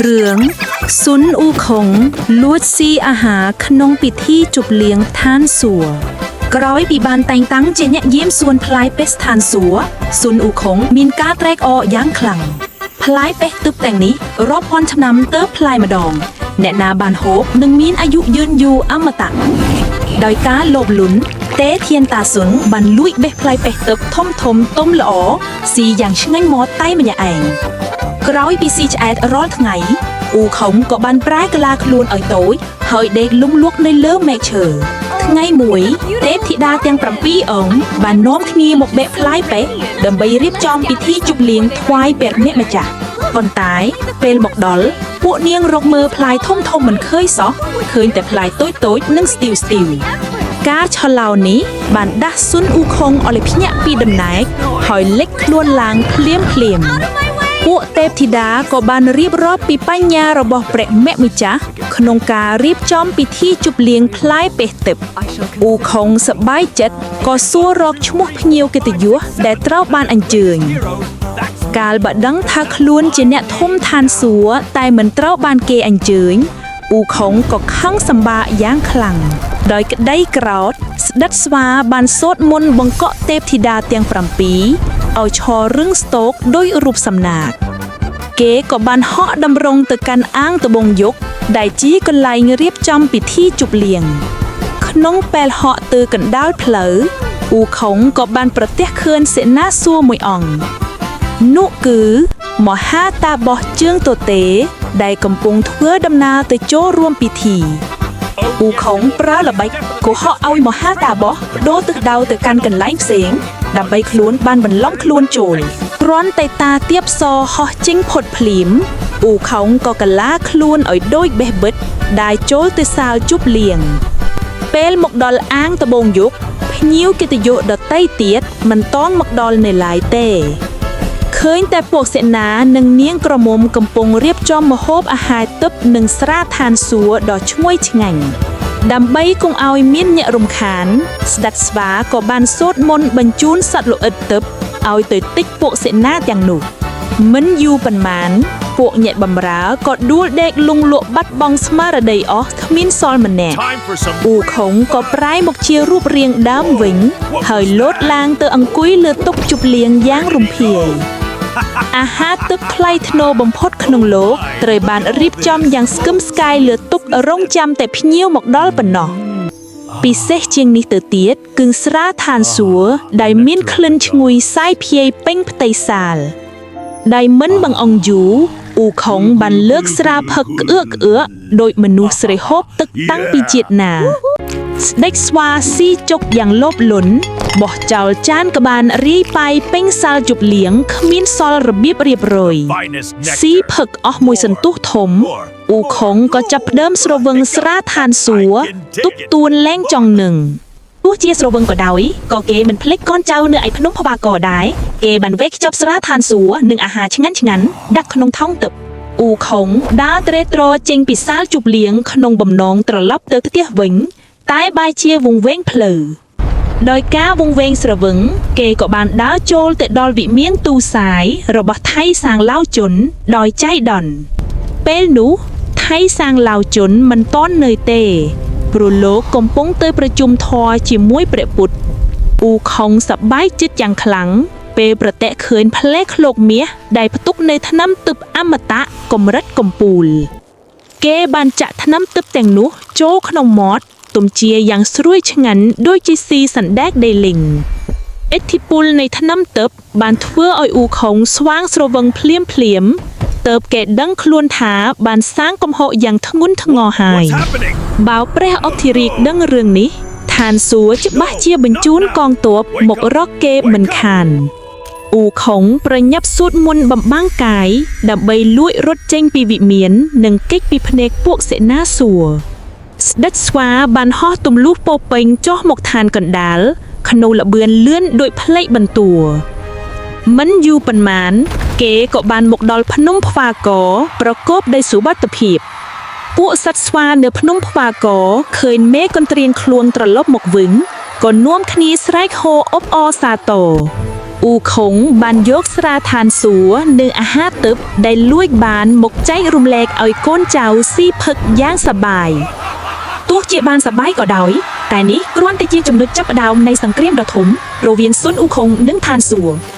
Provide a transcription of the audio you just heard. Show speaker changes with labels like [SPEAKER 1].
[SPEAKER 1] រឿងស៊ុនអ៊ូខុងលួចស៊ីអាហារក្នុងពិធីជប់លៀងឋានសួគ៌ក្រោយពីបានតែងតាំងជាអ្នកយាមសួនផ្លែបេះស្ថានសួគ៌ស៊ុនអ៊ូខុងមានការត្រេកអរយ៉ាងខ្លាំងផ្លែបេះទឹកទាំងនេះរាប់ពាន់ឆ្នាំទើបផ្លែម្ដង អ្នកណាបានហូបនឹងមានអាយុយឺនយូរអមតៈដោយការលោភលន់ទេធានតាស៊ុនបានលួចបេះផ្លែបេះទឹកធំធំទុំល្អស៊ីយ៉ាងឆ្ងាញ់មាត់តែម្នាក់ឯង ក្រោយពីស៊ីឆ្អែតរាល់ថ្ងៃអ៊ូខុងក៏បានប្រែក្លាខ្លួនឲ្យតូចហើយដេកលំលក់នៅលើមែកឈើថ្ងៃមួយទេពធីតាទាំង7អង្គបាននាំគ្នាមកបេះផ្លែបេះដើម្បីរៀបចំពិធីជប់លៀងថ្វាយព្រះអ្នកម្ចាស់ប៉ុន្តែពេលមកដល់ពួកនាងរកមើលផ្លែធំធំមិនឃើញសោះឃើញតែផ្លែតូចតូចៗនិងស្ទីវស្ទីវការឆឡោនេះបានដាស់ស៊ុនអ៊ូខុងឲ្យភ្ញាក់ពីដំណែកហើយលិចខ្លួនឡើងភ្លាមភ្លាមៗ ពួកទេពធីតាក៏បានរៀបរាប់ពីបញ្ញារបស់ព្រះមគ្គម្ចាស់ក្នុងការរៀបចំពិធីជប់លៀងផ្លែបេះទឹកអ៊ូខុងសប្បាយចិត្តក៏សួររកឈ្មោះភ្ញៀវកិត្តិយសដែលត្រូវបានអញ្ជើញ កាលបើដឹងថាខ្លួនជាអ្នកធំឋានសួគ៌តែមិនត្រូវបានគេអញ្ជើញអ៊ូខុងក៏ខឹងសម្បារយ៉ាងខ្លាំងដោយក្តីក្រោធស្ដិតស្វាបានសូត្រមន្តបង្កក់ទេពធីតាទាំង7ឲ្យឈររឹងស្ទោកដោយរូបសំណាក គេក៏បានហក់តម្រង់ទៅកាន់អាងត្បូងយកដែលជាកន្លែងរៀបចំពិធីជប់លៀងក្នុងពេលហក់ទៅកណ្ដាលផ្លូវអ៊ូខុងក៏បានប្រទះឃើញសេនាសួគ៌មួយអង្គ នោះគឺមហាតាបោះជើងទទេ ដែលកំពុងធ្វើដំណើរទៅចូលរួមពិធីអ៊ូខុងប្រើល្បិចកុហកឲ្យមហាតាបោះបដូរទិសដៅទៅកាន់កន្លែងផ្សេង ដើម្បីខ្លួនបានបន្លំខ្លួនចូលគ្រាន់តែតាទៀបសហោះចេញផុតភ្លាមអ៊ូខុងក៏កាឡាខ្លួនឲ្យដូចបេះបិទដែលចូលទៅសាលជប់លៀង ពេលមកដល់អាងត្បូងយកភ្ញៀវកិត្តិយសដតីទៀតមិនតន់មកដល់នៅឡើយទេ ឃើញតែពួកសេនានិងនាងក្រមុំកំពុងរៀបចំម្ហូបអាហារទឹកនិងស្រាឋានសួគ៌ដ៏ឈ្ងុយឆ្ងាញ់ដើម្បីកុំឲ្យមានអ្នករំខាន ស្ដេចស្វាក៏បានសូត្រមន្តបញ្ជូនសត្វល្អិតទឹកឲ្យទៅទិចពួកសេនាទាំងនោះ មិនយូរប៉ុន្មាន ពួកអ្នកបម្រើក៏ដួលដេកលង់លក់បាត់បង់ស្មារតីអស់គ្មានសល់ម្នាក់
[SPEAKER 2] Time for some
[SPEAKER 1] អ៊ូខុងក៏ប្រែមកជារូបរាងដើមវិញ ហើយលោតឡើងទៅអង្គុយលើតុជប់លៀងយ៉ាងរំភាយ អាហារទឹកថ្លៃថ្នូរបំផុតក្នុងលោកត្រូវបានរៀបចំយ៉ាងស្គឹមស្កាយលើតុរងចាំតែភ្ញៀវមកដល់ប៉ុណ្ណោះពិសេសជាងនេះទៅទៀតគឺស្រាឋានសួគ៌ដែលមានក្លិនឈ្ងុយសាយភាយពេញផ្ទៃសាលដែលមិនបង្អង់យូរអ៊ូខុងបានលើកស្រាផឹកក្អឿកក្អឿកដោយមនុស្សស្រីហូបទឹកតាំងពីជាតិណា ស្ដេចស្វាស៊ីចុកយ៉ាងលោភលន់បោះចោលចានក្បានរាយប៉ាយពេញសាលជប់លៀងគ្មានសល់របៀបរៀបរយ
[SPEAKER 2] finest
[SPEAKER 1] ស៊ី
[SPEAKER 2] nectar.
[SPEAKER 1] ផឹកអស់មួយសន្ទុះធំអ៊ូខុងក៏ចាប់ផ្ដើមស្រវឹងស្រាឋានសួគ៌ទប់ទួនលែងចង់នឹងទោះជាស្រវឹងក៏ដោយក៏គេមិនភ្លេចកូនចៅនៅឯភ្នំផ្វាកដែរគេបានវេកខ្ចប់ស្រាឋានសួគ៌និងអាហារឆ្ងាញ់ឆ្ងាញ់ដាក់ក្នុងថង់ទឹកអ៊ូខុងដើរត្រេត្រចេញពីសាលជប់លៀងក្នុងបំណងត្រឡប់ទៅផ្ទះវិញ តែបែរជាវង្វេងផ្លូវ ដោយការវង្វេងស្រវឹងគេក៏បានដើរចូលទៅដល់វិមានទូសាយរបស់ថៃសាងឡាវជុនដោយចៃដន្យពេលនោះថៃសាងឡាវជុនមិនតន់នៅទេព្រោះលោកកំពុងទៅប្រជុំធម៌ជាមួយព្រះពុទ្ធអ៊ូខុងសប្បាយចិត្តយ៉ាងខ្លាំងពេលប្រតិឃើញផ្លែឃ្លោកមាសដែលផ្ទុកនៅថ្នាំទឹកអមតៈកម្រិតកំពូល គេបានចាក់ថ្នាំទឹកទាំងនោះចូលក្នុងមាត់ទំជាយ៉ាងស្រួយឆ្ងាញ់ដូចជាស៊ីសណ្ដែកដីលីងឥទ្ធិពលនៃថ្នាំទឹកបានធ្វើឲ្យអ៊ូខុងស្វាងស្រវឹងភ្លាមភ្លាមៗទៅគេដឹងខ្លួនថាបានសាងកំហុសយ៉ាងធ្ងន់ធ្ងរហើយ
[SPEAKER 2] What's happening?
[SPEAKER 1] បើព្រះអធិរាជដឹងរឿងនេះឋានសួគ៌ច្បាស់ជាបញ្ជូនកងទ័ពមករកគេមិនខានអ៊ូខុងប្រញាប់សូត្រមន្តបំបាំងកាយដើម្បីលួចរត់ចេញពីវិមាននិងគេចពីភ្នែកពួកសេនាសួគ៌ស្ដេចស្វាបានហោះទម្លុះពោពេញចុះមកឋានកណ្ដាលក្នុងល្បឿនលឿនដូចផ្លេកបន្ទួមិនយូរប៉ុន្មាន គេក៏បានមកដល់ភ្នំផ្វាកប្រកបដោយសុវត្ថិភាព ពួកសត្វស្វានៅភ្នំផ្វាកឃើញមេកន្ទ្រៀនខ្លួនត្រឡប់មកវិញក៏នាំគ្នាស្រែកហ៊ោអបអរសាទរ អ៊ូខុងបានយកស្រាឋានសួគ៌និងអាហារទិព្វដែលលួចបានមកចែករំលែកឲ្យកូនចៅស៊ីផឹកយ៉ាងសប្បាយទោះជាបានសប្បាយក៏ដោយតែនេះគ្រាន់តែជាចំណុចចាប់ផ្ដើមនៃសង្គ្រាមដ៏ធំរវាងស៊ុនអ៊ូខុងនិងឋានសួគ៌។